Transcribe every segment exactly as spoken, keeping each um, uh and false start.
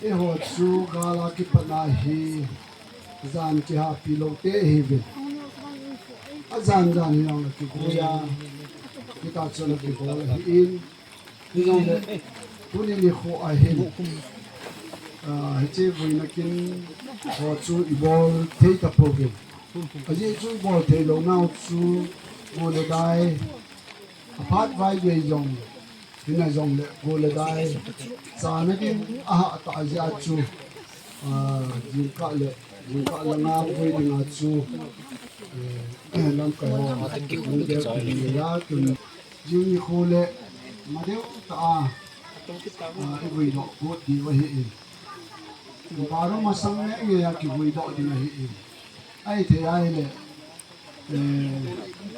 Eiho chu gal a kipatna hi jan kihapi lou te ihiuvin. Ajan jan hi jong kigui a, kitah chun kibol ahin. Hijongle, tuni nikho a hin, ah, hiche vuina kin ho chu ibol thei tapouvin. Ajeh chu ibol thei lou nau chu, go le dai, aphat vaivei jong, hina jongle, go le dai, chana ding ahah tah jeh a chu, ah, jingkah le, jingkah langa vui dinga chu, eh, lamkai ho, lunggel kihil a, tun Jing nikho le, madeu tah a, ah, ivuidoh got diu ahin. Baroh masang le nge a kivuidoh ding ahin. Ahithei ahile, eh,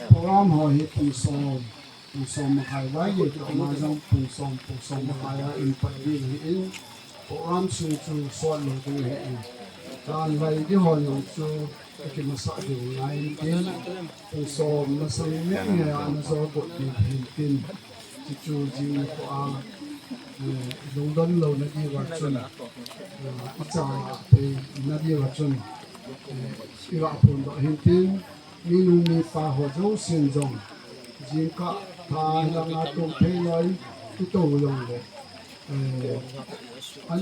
program ho hi pung som, pung som makhai vai le toh ma jong pung som, pung som makhai a ipat ding ahin. Program sung chu sot lou ding ahin. Tanvai di ho jong chu akimasah diu ngai intin. Pung som masang le nge a ana jo got diu ahin tin. Chuchu jing nikho a, eh, lungdon louna diuva chun, eh, icha theina diuva chun, eh, iga phondoh ahin tin, mi nu mi pa ho jousen jong, jingkah tha hilanga tou thei loi, itou jongle, eh, an,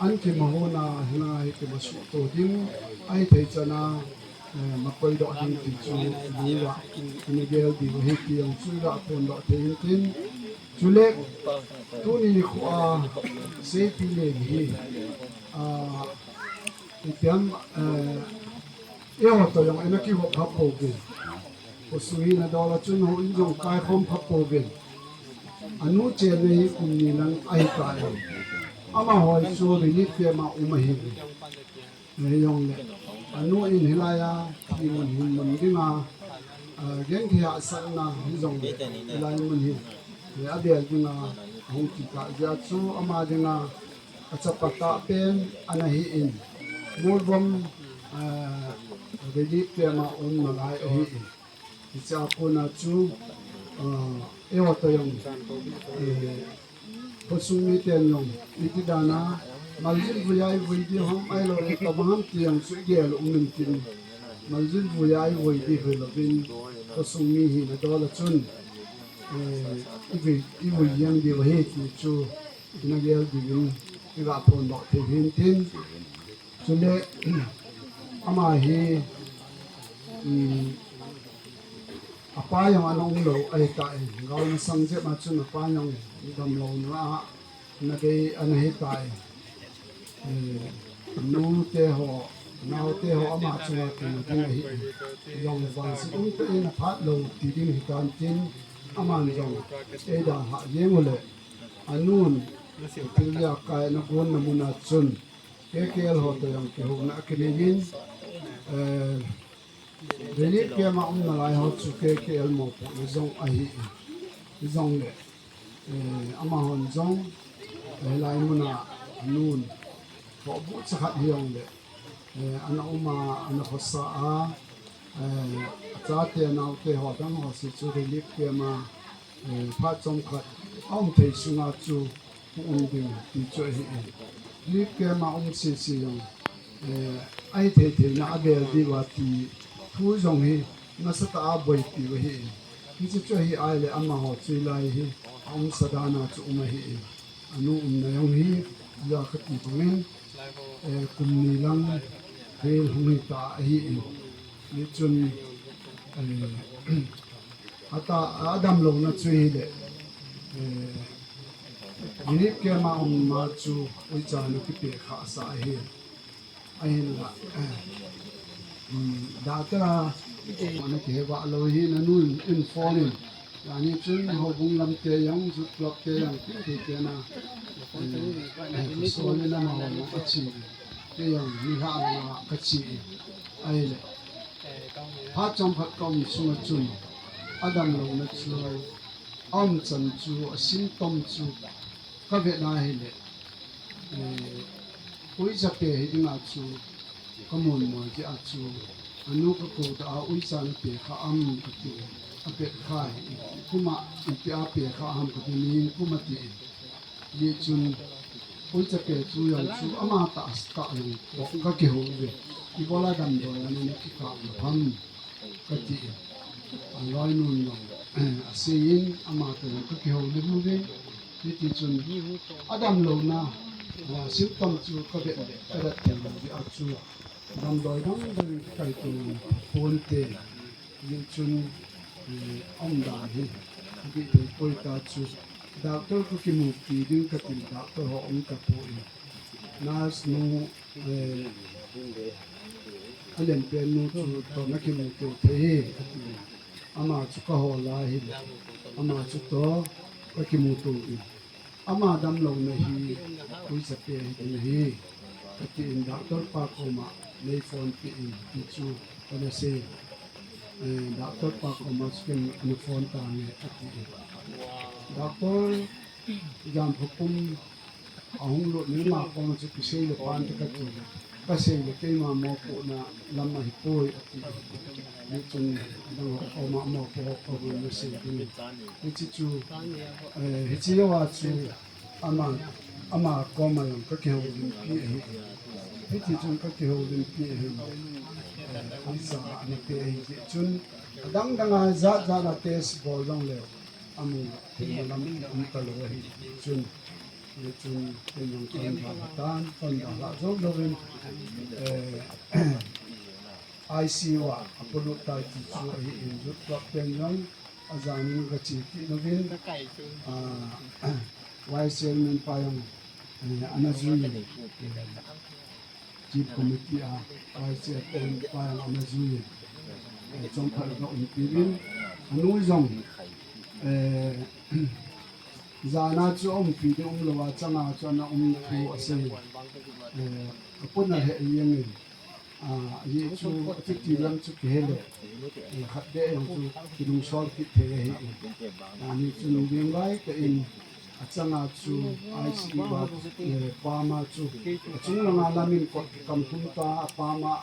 an kimaho na hilanga hi kimasuh to ding, ahithei chana, eh, makoidoh ding ti chu, lunga, ina gel diu ahi ti jong chu iga phondoh thei intin. Chule, tuni nikho a, Seipi Leng hi, ah, ipi ham, eh, eiho toh jong ina kihop kha pouvin. Khosung hina dol a chun houin jong kaikhom kha pouvin. Anu chenna hi kum ni lang ahitai. Amaho chu relief camp a um ahi. Hijongle, anu in hilai a, thi mun hin mun dinga, ah, genthei hahsatna hijongle, hilai mun hi, eh, abel dinga, ahung kikah jeh a chu, ama dinga, achapa tah pen, ana hi in, Molvom, ah, relief camp a um nalai ahi in. Hiche a kona chu, ah, eiho toh jong, eh, khosung miten jong, iti dan a, maljin vuia ivui diu ham, ahilou le tobang ham ti jong chu igel um intin. Maljin vuia ivui diu hilouvin, khosung mi hina dol a chun, eh, ivui, ivui jeng diu ahi ti chu, ina gel diuvin, iga phondoh thei ahin tin. Chule, ama hi, um, apa jong ana um lou ahitai. Gal masang jep a chun apa jong damlouna a ana dei ana hitai. Eh, nute ho, naote ho ama chunga kina ding ahi. Jong vangset umtah in aphat lou ti ding hitan tin, aman jong eidalhah jeng uleh, anun, thil jakai ana gonna mun a chun, K K L ho toh jong kihouna akinei in, eh, relief camp a um nalai ho chu K K L mopohna jong ahi, hijongle, eh, amahon jong, eh, hilai mun a anun, khohbuh chakhat hijongle, eh, ana um a, ana khosa a, eh, achate anaote ho dang ho se chu relief camp a, eh, phat chomkhat aum thei sunga chu hung um ding ti chu ahi. Relief camp a um sese jong, eh, ahithei theina abel diuva ti thu jong hi nasatah a boipiu ahi. Hiche chu ahi ahile amaho chu hilai hi aumsa dan a chu um ahi. Anu umna jong hi, ja kati bangin, eh, kum ni lang vel hung hita ahi. Hichun, eh, ata, adamlouna chu hile, eh, relief camp a um ma chu uicha ana kipeh khah sa ahi. Ahinla, eh, um, doctor a, ana kihevah lou hi, nanu in phone in, jani chun houbung lam te jong, youth club te jong, ti te na, eh, eh, kasol in amaho jong ache, kei jong nilhah langa kache, ahile, phat chomkhat ka um sunga chun, adamlouna chu, aumchan chu, a symptom chu, kavet na hile, eh, uicha pe hidinga chu, kamun mo jeh a chu, anu kakou tah a uicha nape kha am kati, apet kha hi, kum a, ipi a pe kha ham kati, nikum ati, hichun, Koichapi tu jong chu ama tah tah jong toh kakihou uve. Ibola damdoi a nakikah u ham kati. Aloinun jong aseiyin ama toh jong kakihoulim uve. Hitichun adamlouna symptom chu kavet le kavet thei lou jeh a chu damdoi dang dang kaito ponte. Hijeh chun, eh, aumdan hi, hiti thei poi ta chu, doctor kakimupi ding katin doctor ho aum tapoi. Nurse nu, eh, alenpen nu chu toh nakimuto thei hi, ati. Ama chu kahol a hile, ama chu toh kakimuto in. Ama damlouna hi koichapi hiding ahi, katin doctor pa koma nei phone peh in ti chu kana sei. Eh, doctor pa koma chu ken ana phone tange ati. Doctor Jampha pum ahung lut ni ma koma chu kisei le pante kati. Kasei le keima mopohna lam ahipoi ati. Hichun adang ho koma mopoh ho koma nasei ding. Hiche chu, eh, hiche jouva chu ama, ama koma jong kakihoulimpi ahi. Hitichun kakihoulimpi ahi. Eh, answer ana pe ahi jeh chun adang dang a jat jat a test bol jongleu amu thei lam um talou ahi. Chun, hichun ken jong kandalha tan, kandalha jou jouvin, eh, I C U a apolut tai ti chu ahin, youth club ten jong ajanin gache kit uvin, ah, vice chairman pa jong, eh, ana jui, eh, chief committee a vice chairman pa jong ana jui, eh, chomkhat ga umpi uvin, anu jong, eh, jana chu aumpi ding umlou a, changa chu ana um thu asei, eh, apun alheh jengin, ah, ajeh chu achuti lam chu kihe le, eh, khat beh jong chu kilungsol kit thei ahi. Ani chun vengvai tah in achanga chu I C U a, eh, pama chu achung langa lamin kot kikam thum ta, apama